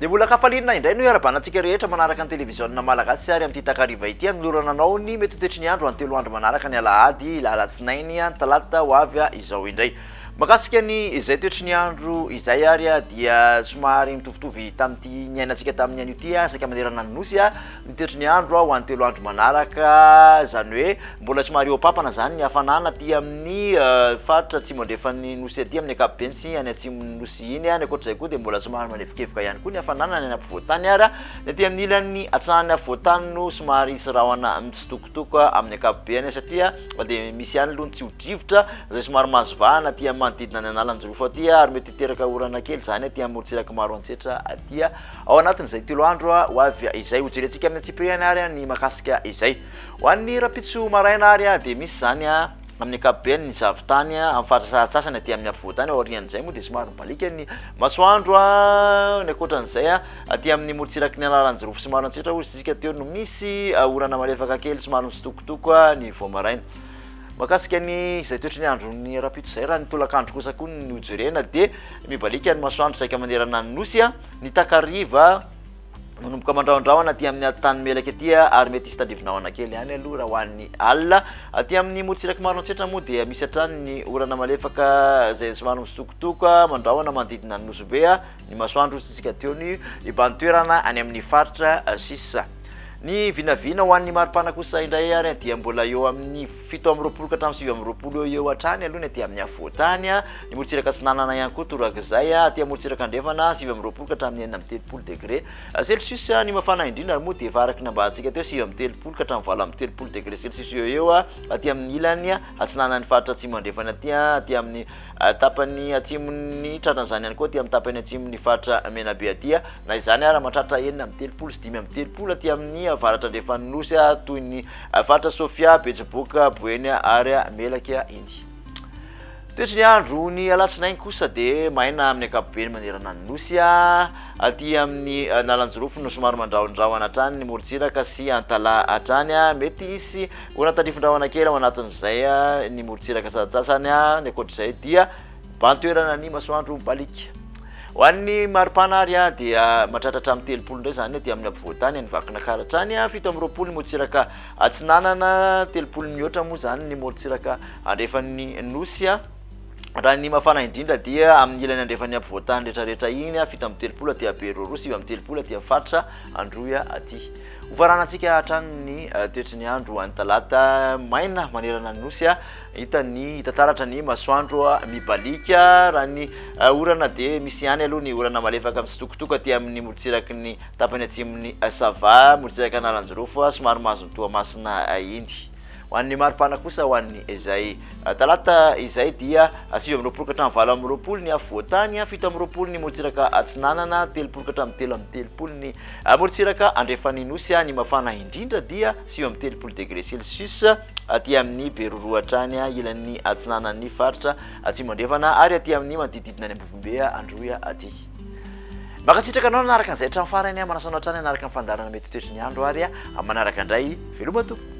Dia mbola an-kafaliana indray no iarahabana antsika rehetra manaraka ny televiziona malagasy ary amin'ity takariva ity hanolorana anao ny mety ho toetry ny andro any telo andro manaraka ny alahady, alatsinainy, ny talata ho avy izao indray. Mahakasika ny izay toetry ny andro izay ary dia somary mitovitovy tamin'ity niainantsika tamin'ny anio ity saika manerana ny nosy ny toetry ny andro ho an'ny telo andro manaraka, izany hoe mbola somary eo-papana izany ny hafanana aty amin'ny faritra atsimo andrefan'ny nosy aty amin'ny ankapobeny sy any atsimon'ny nosy iny. Ny ankoatr'izay koa dia mbola somary manevokevoka ihany koa ny hafanana any ampovoan-tany ary ny aty amin'ny ilany atsinanan'ny afovoan-tany no somary hisy rahona mitsitokotoko amin'ny ankapobeny satria dia misy ihany aloha ny tsio-drivotra izay somary mahazo vahana aty amin'ny manodidina ny Analanjirofo aty ary mety hiteraka orana kely izany aty amin'ny morontsiraka Maroantsetra aty. Ao anatin'izay telo andro ho avy izay. Hojerentsika amin'ny antsipiriany ary ny mahakasika izay. Ho an'ny rahampitso maraina ary dia misy izany amin'ny ankapobeny ny zavon-tany amin'ny faritra sasantsasany aty amin'ny afovoan-tany. Aorian'izay moa dia somary mibaliaka ny masoandro. Ny ankoatran'izay aty amin'ny morontsiraky ny Analanjirofo sy Maroantsetra hoy isika teo no misy orana malefaka kely somary mitsitokotoko ny vao maraina. Mahakasika ny izay toetry ny andron'ny rahampitso izay, raha ny tolakandro kosa koa no jerena dia mibaliaka ny masoandro saika manerana ny nosy, ny takariva manomboka mandrahondrahona aty amin'ny tany melaky aty ary mety hisy tandrivinahona kely ihany aloha raha ho an'ny alina. Aty amin'ny morontsiraky Maroantsetra moa dia misy hatrany ny orana malefaka izay somary misitokotoko mandrahona manodidina ny Nosy Be, ny masoandro hoy isika teo ny hibahan-toerana any amin'ny faritra sisa. Ny vinavina ho an'ny maripana kosa indray ary dia mbola eo amin'ny 27 ka hatramin'ny 29 eo eo hatrany aloha ny aty amin'ny afovoan-tany. Ny morontsiraka atsinanana ihany koa torak'izay, aty amorontsiraka andrefana 29 ka hatramin'ny 36 degré celsius. Ny mafana indrindra ary moa dia efa araka ny nambarantsika teo 39 ka hatramin'ny 38 degré celsius eo eo aty amin'ny ilany atsinanan'ny faritra atsimo andrefana aty, aty amin'ny tapany atsimon'ny tratran'izany ihany koa aty amin'ny tapany atsimon'ny faritra Menabe aty. Na izany ara mahatratra 36 sy 35 aty amin'ny avaratra andrefan'ny Nosy toy ny faritra Sofia, Betsiboka, Boeny ary Melaky iny. Toetry ny andro ny alatsinainy kosa dia maina amin'ny ankapobeny manerana ny Nosy. Aty amin'ny Analanjirofo no somary mandrahondrahona hatrany ny morontsiraka sy Antalaha hatrany. Mety hisy orana tandrifin-drahona kely ao anatin'izay ny morontsiraka sasantsasany. Ny ankoatr'izay dia Mibahan-toerana ny masoandro mibaliaka. Ho an'ny maripana ary dia mahatratra hatramin'ny 30 indray izany aty amin'ny afovoan-tany any Vakinankaratra any, 27 ny morontsiraka atsinanana, 30 mihoatra moa izany ny morontsiraka andrefan'ny Nosy. Raha ny mafana indrindra dia amin'ny ilany andrefan'ny afovoan-tany rehetrarehetra iny, 37 aty Beroroha, 39 aty amin'ny faritra Androy aty. Hofaranantsika hatrany ny toetry ny andro any Talata, maina manerana ny Nosy. Hita ny hita taratra ny masoandro mibaliaka. Raha ny orana dia misy ihany aloha ny orana malefaka mitsitokotoko aty amin'ny morontsiraky ny tapany atsimon'ny Sava, morontsiraka Analanjirofo, somary mahazo ny Toamasina iny. Ho an'ny maripana kosa ho an'ny izay talata izay dia 29 ka hatramin'ny 28 ny afovoan-tany, 27 ny morontsiraka atsinanana, 30 ka hatramin'ny 33 ny morontsiraka andrefan'ny Nosy. Ny mafana indrindra dia 39 degré celsius. aty amin'ny Beroroha hatrany ilan'ny atsinanan'ny faritra Atsimo Andrefana ary aty amin'ny manodidididina any Ambovombe Androy aty. Mankasitraka anao nanaraka an'izay hatramin'ny farany, manasa anao hatrany hanaraka ny fandaharana mety ho toetry ny andro ary manaraka indray veloma tompoko.